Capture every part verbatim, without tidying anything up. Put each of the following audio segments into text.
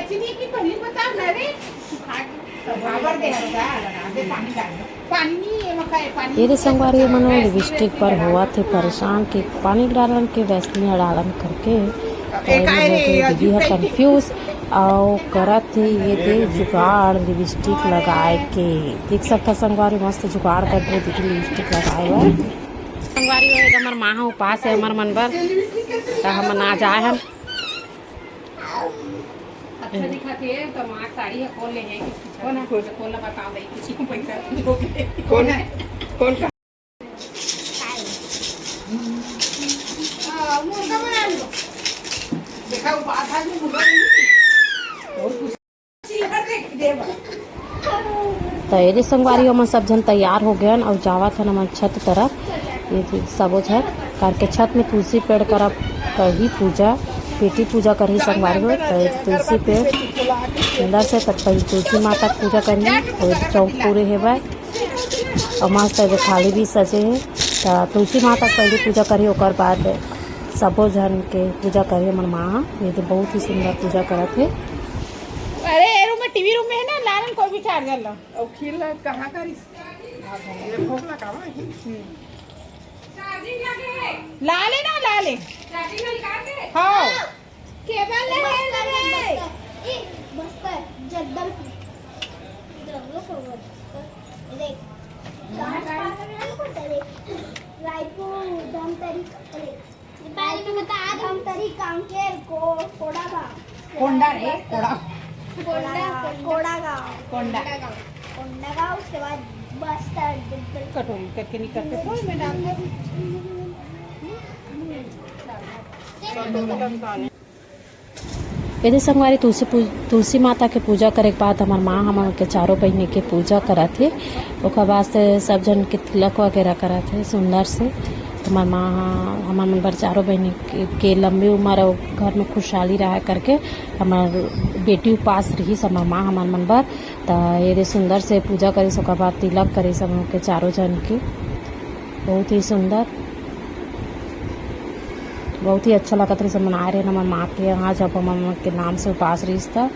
चीनी की पहली बता ना रे, सुखा के बराबर दे हर का, आधे पानी डाल दो। पानी नहीं है, मका है, पानी ये रे संगवारी मन लिपस्टिक पर होवत हे परेशान कि पानी डालन के वैसलीन डालन करके। तो ये दीदी ह कंफ्यूज अउ करत हे ये दे जुगाड़ लिपस्टिक लगाए के। देख सकता संगवारी मस्त जुगाड़ कर दे दीदी लिपस्टिक लगाए बर। संगवारी हो हमर माँ ह उपास है हमर मन बर, त हमन आ जाए हन। अच्छा दिखत हे, त माँ साड़ी ह कोन ले हे? कोन ह? कोन ल बता दे, किसी को पैसा जो भी। कोन है? कोन का? हाँ, मुर्गा बना लो। देखा, वो बात है, जो मुर्गा नहीं। और कुछ। त ये दे संगवारी, हमन सब झन तैयार हो गए हन अउ जावत हन हमन छत तरफ। ये दे सबो झन करके छत में तुलसी पेड़ करब करही पूजा, बेटी पूजा करही संगवारी हो। त ये दे तुलसी पेड़ सुंदर से, तब पहले तुलसी माता के पूजा करही, और चौक पूरे हेवय। अउ मस्त एदे थाली भी सजे हे। त तुलसी माता के पहली पूजा करही, ओकर बाद सबो झन के पूजा करही हमर माँ ह। ये तो बहुत ही सुंदर पूजा करत हे। अरे, ए रूम में, टीवी रूम में है ना, लालन कोई भी चार्जर ला। अउ खीर ला कहाँ करिस? ये भोग ला कावा है? ला ले ना, ला ले। हाँ। केबल ले बस्तर, ले। बस्तर, ए, बस्तर, जगदलपुर। जगदलपुर, बस्तर। देख, रायपुर, धमतरी, देख। नेपाली में बता दे। धमतरी, कांकेर, को-, कोडागांव। कोंडा रे, कोंडा। कोंडा, कोंडागांव। कोंडा। कोंडागांव, उसके बाद बस्तर, जगदलपुर। कटोरी करके निकल के कोई में डाल दे। ये दे संगवारी, तुलसी पू-, तुलसी माता के पूजा करे के बाद हमर माँ हमन के चारों बहिनी के पूजा करत हे। ओकर बाद से सब झन के तिलक वगैरह करत हे सुंदर से। हमर माँ ह हमर मन बर चारों बहिनी के, के लंबी उम्र अउ घर में खुशहाली रहे करके हमर बेटी उपास रहिस हमर माँ हमर मन बर। त ये दे सुंदर से पूजा करिस, ओकर बाद तिलक करिस हमन के चारों झन के। बहुत ही सुंदर, बहुत ही अच्छा लगत रहिस। हमन आए रहे हमर माँ के यहाँ, जब हमर माँ के नाम से उपास रहिस त।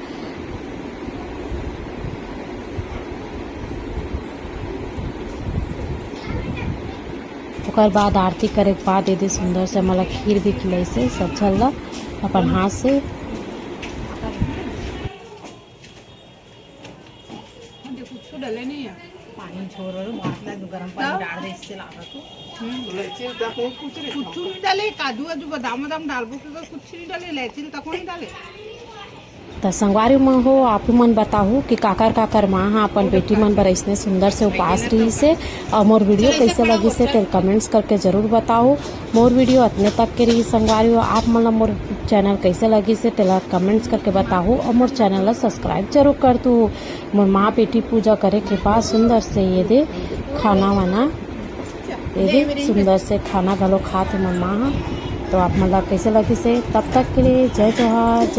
ओकर बाद आरती करे के बाद ये दे सुंदर से हमन ला खीर भी खिलाइस हे, सब झन ला अपन हाथ से। हम तो कुछ डले नहीं है। पानी छोड़ रहे हो, भात ला जो गरम पानी डाल दे, इससे लागा तू। हम्म। कुछ नहीं डाले, काजू वाजू बादाम वादाम डालबो के, कुछ नहीं डाले, इलायची तक नहीं डाले। त संगवारी मन हो, आप ही मन बताहू कि काकर काकर माँ ह अपन बेटी मन बर अइसने सुंदर से उपास रहिस हे, अउ मोर वीडियो कैसे लगिस हे, तेल कमेंट्स करके जरूर बताहू। मोर वीडियो अतने तक के रहिस संगवारी हो। आप मन ला मोर चैनल कैसे लगिस हे, तेला कमेंट्स करके बताहू, अउ मोर चैनल ला सब्सक्राइब जरूर कर दू। मोर माँ बेटी पूजा करे के बाद सुंदर से ये दे खाना वाना, ये दे सुंदर से खाना घलो खात हे मोर माँ ह। तो आप मन ला कैसे लगिस हे, तब तक के लिए जय जोहार, जय